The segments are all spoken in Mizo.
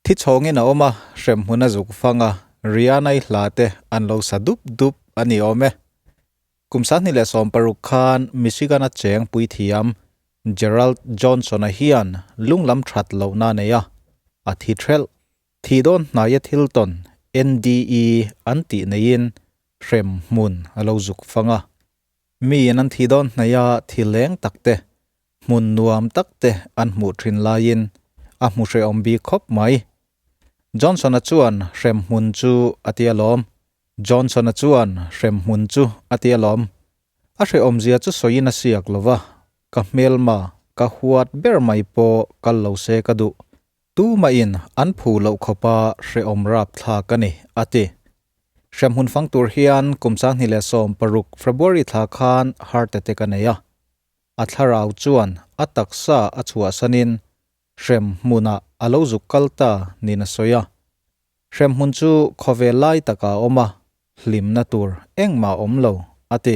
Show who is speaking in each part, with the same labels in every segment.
Speaker 1: Thi chhawngin a awm a, hremhmun a zuk fang a, Rihanna-i hla te an lo sa dup dup a ni awm e. Kum 2016 khan Michigan-a cheng puithiam Gerald Johnson-a hian lunglam that lohna a nei a, a thi thelh. Thih dawn hnaia thil tawn, NDE, an tih neiin hrem hmun a lo zuk fang a. Miin an thih dawn hnaia thil leng tak te, hmun nuam tak te an hmuh thin laiin a hmu hrehawm bik khawp mai. Johnson-a chuan hrem hmun chu a ti alawm. Johnson-a chuan hrem hmun chu a ti alawm. A hrehawmzia chu sawiin a siak lo va, ka hmelma, ka huat ber mai pawh kal lo se ka duh. Tumahin an phu loh khawpa hrehawm rapthlak a ni, a ti. Hremhmun fang tur hian kum 2016 February thla khan heart attack a nei a. A thlarau chuan a taksa a chhuahsanin hrem hmunah a lo zuk kal ta niin a sawi a. Hrem hmun chu khawvel lai takah a awm a, hlimna tur engmah a awm lo, a ti.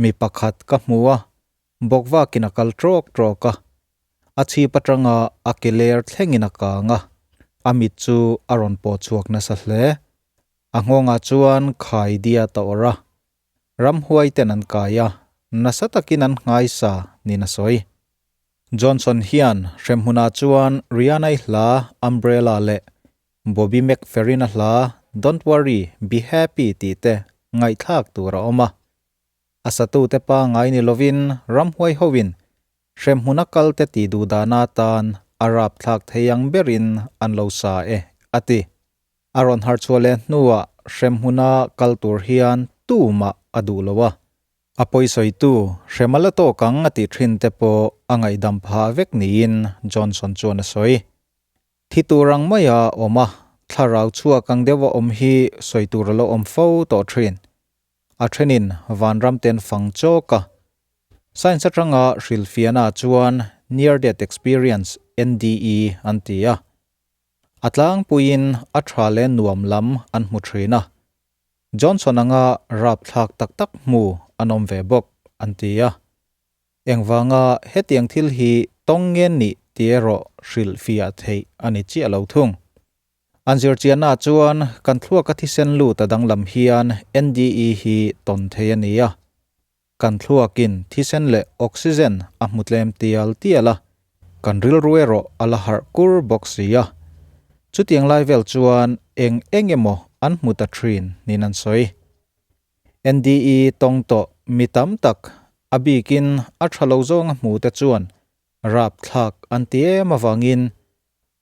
Speaker 1: Mi pakhat ka hmu a, bawkvakin a kal trawk trawk a, a chhip atanga a ke ler thlengin a kang a, a mit chu a rawn pawh chhuak nasa hle. A nghawngah chuan khai diat a awrh a, Ramhuai ten an kai a, nasa takin an nghaisa niin a sawi. Johnson hian hremhmunah chuan Rihanna-i hla Umbrella leh Bobby McFerrin-a hla Don't Worry, Be Happy tih te ngaihthlak tur a awm a. A satute pangngai ni lovin ramhuai hoin hremhmuna kalte tih duh dana tan a rapthlak thei ang berin an lo sa e, a ti. A rawn harchhuah leh hnuah hremhmuna kal tur hian tumah a duh lo a, a pawisawitu hrem a la tawk ang a tih thin te pawh a ngaihdam phah vek niin Johnson chuan a sawi. Thi tur ang maia awm a, thlarau chhuak ang deuha awm hi sawi tur a lo awm fo tawh thin. A thenin vanram ten fang chawk a. Science atanga hrilhfiahna chuan Near Death Experience, NDE, an ti a. A tlangpuiin a tha leh nuam lam an hmu thin a, Johnson anga rapthlak tak tak hmu an awm ve bawk, an ti a. Engvanga hetiang thil hi tawng nge nih tih erawh hrilhfiah theih a ni chiah lo thung. An zirchiannaah chuan kan thluaka thisen lut a danglam hian NDE hi tawn thei a ni a. Kan thluakin thisen leh oxygen a hmu tlem tial tial a, kan rilru erawh a la harh kur bawk si a. Chutiang lai vel chuan eng eng emaw an hmu ta thin niin an sawi. NDE tawng tawh mi tam tak, a bikin a tha lo zawnga hmu te chuan rapthlak an ti em avangin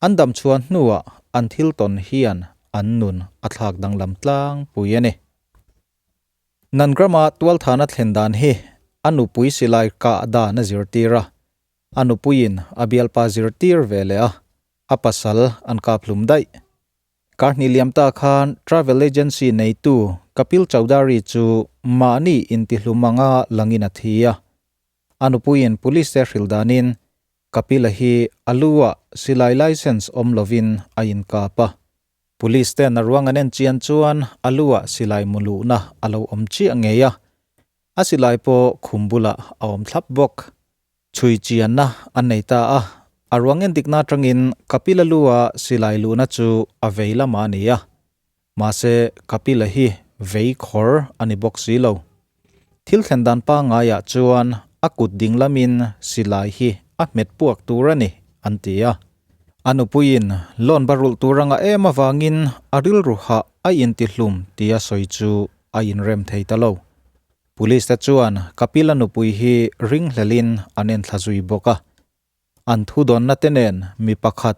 Speaker 1: an dam chhuan hnuah an thil tawn hian an nun a thlak danglam tlangpui a ni. Nangrama tualthana thlen dan hi a nupui silai kah dan a zirtir a, a nupuiin a bialpa zirtir ve leh a, a pasal an kap hlum daih. Karhnih liam ta khan travel agency neitu Kapil Chaudhary chu mahni intihlum anga langin a thi a, a nupuiin police te hrilh danin Kapil-a hi a lu-ah silai licence awm lovin a inkap a. Police ten a ruang an en chian chuan a lu ah silai mu luhna a lo awm chiah ngei a, a silai pawh khum bulah a awm thlap bawk. Chhui chianna an nei ta a, a ruang en dikna atangin Kapila lu ah silai luhna chu a vei lamah a ni a, mahse Kapila hi vei khawr a ni bawk si lo. Thil thlen dan pangaiah chuan a kut ding lamin silai hi a hmet puak tur a ni, an ti a. A nupuiin loan ba rulh tur anga em avangin a rilru hah a intihlum tia sawi chu a inrem thei ta lo. Police te chuan Kapila nupui hi ringhlelin an enthla zui bawk a. An thudawnna te nen mi pakhat,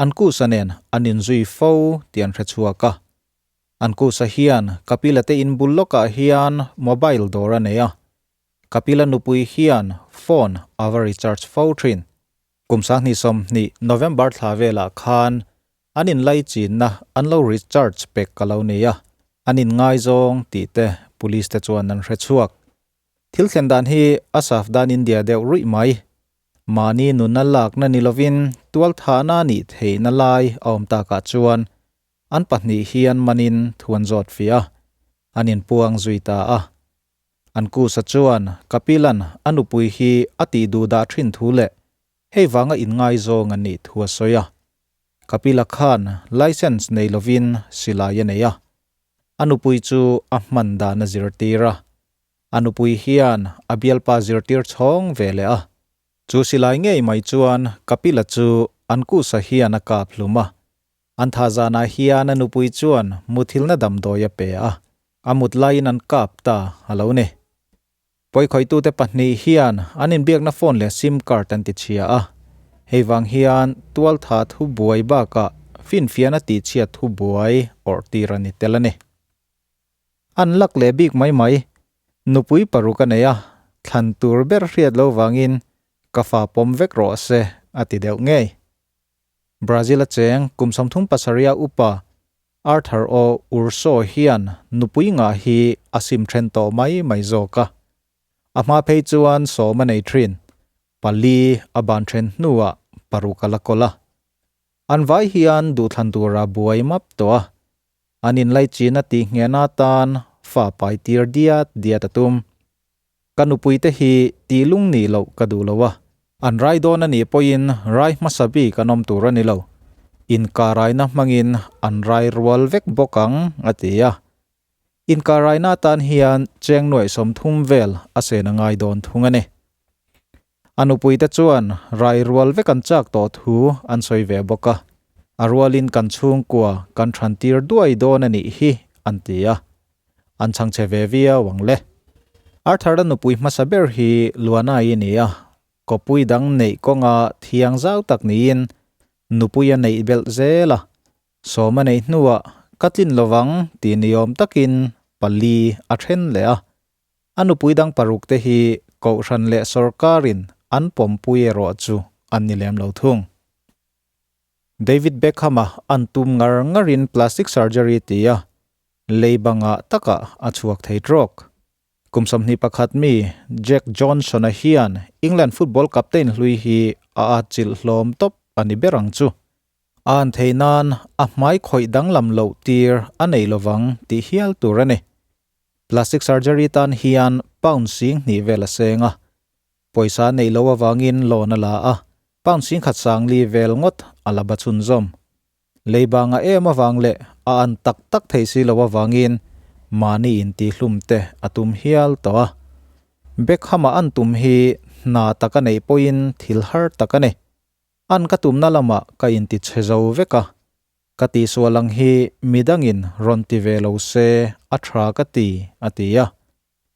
Speaker 1: an kusa nen an inzui fo tih an hre chhuak a. An kusa hian Kapila te in bul lawkah hian mobile dawr a nei a. Kapila nupui hian phone a va recharge fo thin. Kum 2020 November thla velah khan an inlaichinna an lo recharge pek ka lo nei a, an inngaizawng tih te police te chuan an hre chhuak. Thil thlen dan hi a saf dan India deuh ruih mai. Mahni nunna lakna ni lovin tualthahna nih theihna lai a awm takah chuan an pahnih hian manin thu an zawt fiah a, an inpuang zui ta a. An kusa chuan Kapilan a nupui hi a tih duh dah thin thu leh hei vanga inngaizawng an nih thu a sawi a. Kapila khan licence nei lovin silai a nei a, a nupui chu a hman dan a zirtir a, a nupui hian a bialpa zirtir chhawng ve leh a. Chu silai ngei mai chuan Kapila chu an kusa hian a kap hlum a, an tha zanah hian a nupui chuan muthilna damdawi a pe a, a mut laiin an kap ta a lo ni. Pawikhawitute pahnih hian an inbiakna phone leh sim card an ti chhia a, hei vang hian tualtha thu buai bakah finfiahna tihchhiat thu buai awrh tir a ni tel a ni. An lak leh bik mai mai, nupui paruk a nei a, thlan tur ber hriat lo vangin ka fa pawm vek rawh se a ti deuh ngei. Brazil a cheng kum 37 upa Arthur O Urso hian nupui ngah hi a sim then tawh mai mai zawk a. A hma phei chuan sawm a nei thin, pali a ban then hnuah paruk a la kawl a. An vai hian duhthlan tura buai map tawh a, an inlaichin a tih nghehna atan fa pai tir diat diat a tum. Ka nupuite hi tih lung nih loh ka duh lo a, an rai dawn a nih pawhin rai hmasa bik an awm tur a ni lo. Inkaraina hmangin an rai rual vek bawk ang, a ti a. Inkaraina atan hian cheng nuaih 30 vel a sen a ngai dawn thung a ni. A nupuite chuan rai rual vek an chak tawh thu an sawi ve bawk a, a rualin kan chhungkua kan thantir duai dawn a nih hi, an ti a. An chhangchhe ve viau ang le. Arthur-a nupui hmasa ber hi Luana-i ni a, kawpui dang neih kawnga thiang zau tak niin nupui a neih belh zel a, sawm a neih hnuah ka tlin lovang tih ni awm takin pali a then leh a. A nupui dang paruk te hi Kohhran leh sawrkarin an pawmpui erawh chu an ni lem lo thung. David Beckham-a an tum ngar ngarin plastic surgery ti a, lei bangah takah a chhuak thei trawk. Kum 21 mi Jack Johnson-a hian England football captain hlui hi a atchilh hlawm tawp a ni ber ang chu. A an theih nan a hmai khawih danglam loh tir a nei lovang tih hial tur a ni. Plastic surgery tan hian pound 2000 vel a seng a, Pawisa neih loh avangin loan a la a, pound 10,400 vel ngawt a la ba chhunzawm. Leiba ngah em avang leh a an tak tak thei si loh avangin mahni intihlum te a tum hial tawh a. Beckham-a an tum hi hna tak a neih pawhin thil har tak a ni. An ka tumna lamah ka inti chhe zo vek a, ka tihsual ang hi midangin rawn ti ve lo se a tha ka ti, a ti a.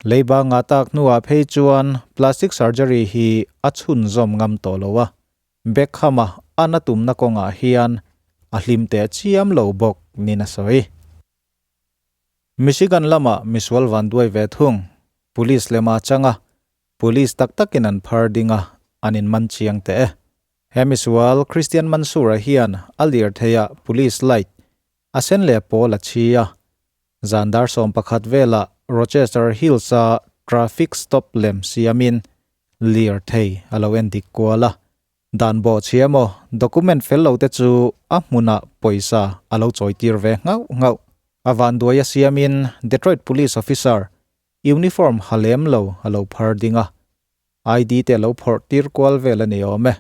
Speaker 1: Leiba ngah tak hnuah phei chuan plastic surgery hi a chhunzawm ngam tawh lo a, Beckham-a a na tumna kawngah hian a hlim teh chiam lo bawk niin a sawi. Michigan lama misual vanduai ve thung, police lema changa police tak takin an phar ding a, an inman chiang teh e. He misual Christian Mansour-a hian a lirtheiah police light a sen leh pawl a chhi a, Zan dar 11 velah Rochester Hills-a traffic stop lem siamin lirthei a lo en dik kual a. Dan bawh chhia maw document fel lo te chu a hmunah pawisa a lo chawitir ve nghauh nghauh. A vanduai a siamin Detroit Police officer uniform ha lem lo a lo phar ding a, ID te a lo phawrh tir kual vel a ni awm e.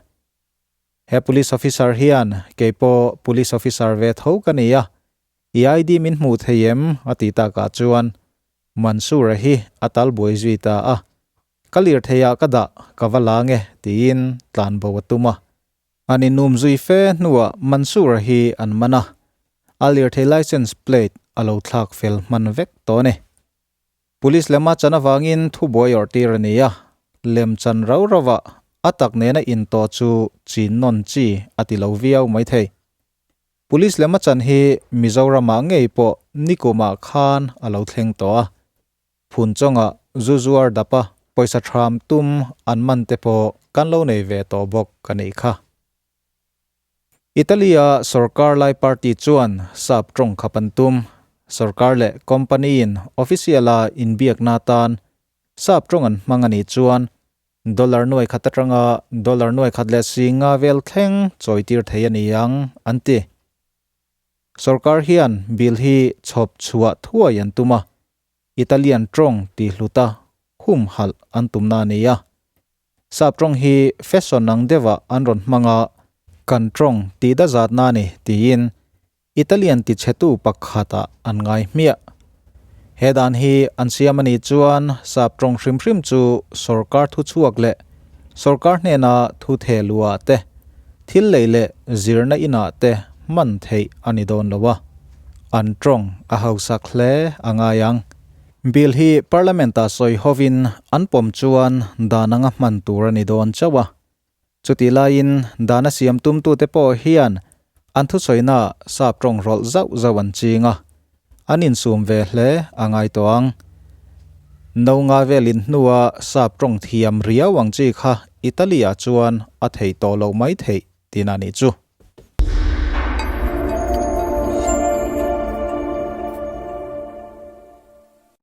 Speaker 1: He police officer hian keipawh police officer ve tho ka ni a, I ID min hmuh thei em? a ti takah chuan Mansour-a hi a tal buai zui ta a. Ka lirtheiah ka dah, ka va la nge, tiin tlan bo a tum a. An inum zui fe hnuah Mansour-a hi an man a, a lirthei license plate a lo thlak fel hman vek tawh a ni. Police lema chan avangin thubuai awrh tir a ni a, lem chan rau rauah a tak nena intawh chu chin nawn chi a ti lo viau maithei. Police lema chan hi Mizoramah ngei pawh nikumah khan a lo thleng tawh a, phun chawngah zu zuar dapa pawisa thram tum an man te pawh kan lo nei ve tawh bawk a nih kha. Italy-a sorkar lai party chuan sap tawng khap an tum. Sorkar leh company-in official-a inbiakna atan sap tawng an hmang a nih chuan Dollar nuai khat atanga dollar nuai khat leh singa vel thleng chawitir thei a ni ang, an ti. Sorkar hian bill hi chhawp chhuah thuai an tum a, Italian tawng tih hluta humhalh an tumna a ni a. Sap tawng hi fashion ang deuhah an rawn hmang a, Kan tawng tih da zatna a ni, tiin Italian tichhetu pakhatah an ngai hmiah. He dan hi an siam a nih chuan sap tawng hrim hrim chu sorkar thuchhuak leh sorkar hnena thu theh luhah te, thil lei leh zirna inah te hman theih a ni dawn lo a, an tawng a hausak hle a ngai ang. Bill hi Parliament-ah sawi hovin an pawm chuan dan anga hman tur a ni dawn chauh a. Chutih laiin dana siam tumtute pawh hian an thusawiinaah sap tawng rawlh zauh zauh an ching a, an insum ve hle a ngai tawh ang. No nga vel inhnua sap tawng thiam riau ang chi kha Italy-ah chuan a theih tawh loh mai theih tihna a nih chu.